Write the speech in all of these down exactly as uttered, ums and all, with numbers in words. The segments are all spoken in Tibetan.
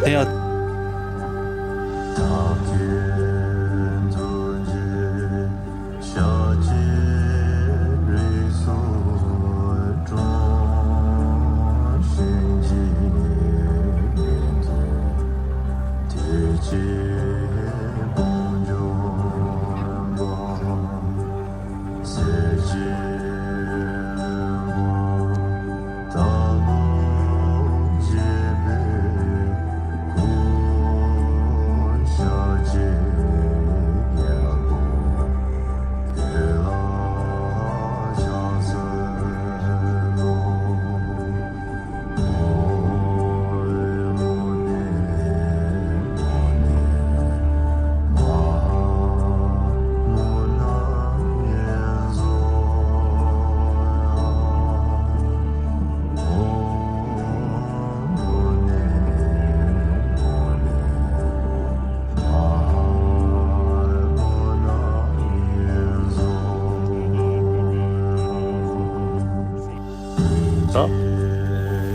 དེ་ཡང་། ད་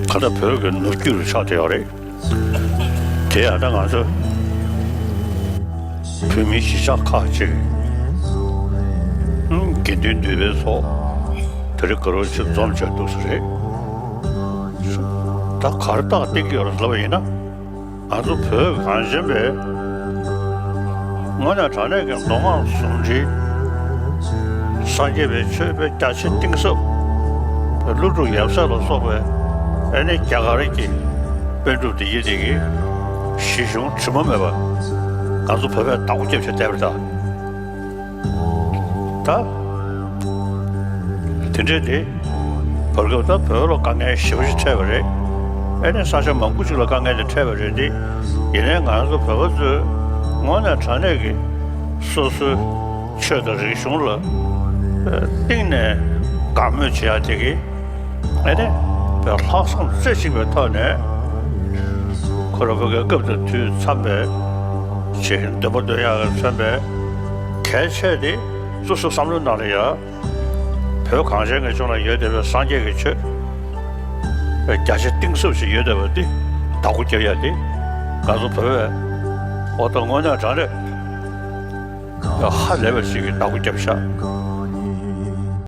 ག་ད་བོད་ཀྱི་ནུབ་རྒྱུད་ལ་ཆགས་བསྡད་ཡོད་རེད། དེ་ཡང་ད་ང་ཚོ་བོད་མིའི་གཞིས་ཆགས་ཁག་ཅིག་དགེ་འདུན་འདུས་པའི་ཚོགས་དེ་རིང་དགའ་རབ་ཅིག་འཛོམས་བྱས་འདུག་ས་རེད། ད་ག་རེ་རྟགས་བསྟན་གྱི་ཡོད་རེད་ལབ་པ་ཡིན་ན། ང་ཚོ་བོད་གངས་ཅན་པའི་དངོས་གནས་དྲང་གནས་ཀྱི་མདོ་སྔགས་ཟུང་འབྲེལ། སངས་རྒྱས་པའི་ཆོས་དཔེ་རྒྱ་ཆེ་གཏིང་ཟབ་པའི་ཀླུ་སྒྲུབ་ཡབ་སྲས་ལ་སོགས་པའི་ཨ་ནི་རྒྱ་གར་གྱི་པཎ་གྲུབ་འདི་ཡི་དེ་གི་གཞི་གཞུང་དྲི་མ་མེད་པ་ང་ཚོ་བོད་པས་བདག་པོ་རྒྱབ་བྱས་བསྡད་པ་རེད་ད། ད། དེ་འདྲས་དེ། བར་སྐབས་ད་བོད་ལ་དཀའ་ངལ་ཞེ་པོ་ཅིག་འཕྲད་པ་རེད། ཨེ་ནས་ས་ཆ་མང་པོ་ཅིག་ལ་དཀའ་ངལ་དེ་འཕྲད་པ་རེད་དེ། ཡིན་ནའི་ང་ཚོ་བོད་པ་ཚོས་དངོས་གནས་དྲང་གནས་ཀྱི་སོ་སོའི་ཆོས་དང་རིག་གཞུང་ལ་གཏིང་ནས་དགའ་མོས་བྱེད་ཡ་དེ་གི་ཨེ་ནས་བོད་ལྷག་བསམ་རྩེ་གཅིག་པའི་ཐོག་ནས་ཁོ་རང་བོད་སྐབས་དང་དུས་འཚམས་པའི་ཆེད་འདོད་པ་འདོད་ཡག་གི་མཚོན་པའི་གལ་ཆེ་དེ་སོ་སོའི་བསམ་བློའི་ནང་ལ་ཡ། བོད་གངས་ཅན་གྱི་ལྗོངས་ལ་ཡོད་བསྡད་པའི་སངས་རྒྱས་ཀྱི་ཆོས་རྒྱ་ཆེ་གཏིང་ཟབ་ཞིག་ཡོད་བསྡད་པ་འདི་བདག་པོ་རྒྱབ་ཡ་འདི་ང་ཚོ་བོད་པས་འོ་ད་དངོས་གནས་དྲང་གནས་ཧ་ལས་པ་ཞིག་གིས་བདག་པོ་རྒྱབ་ཤག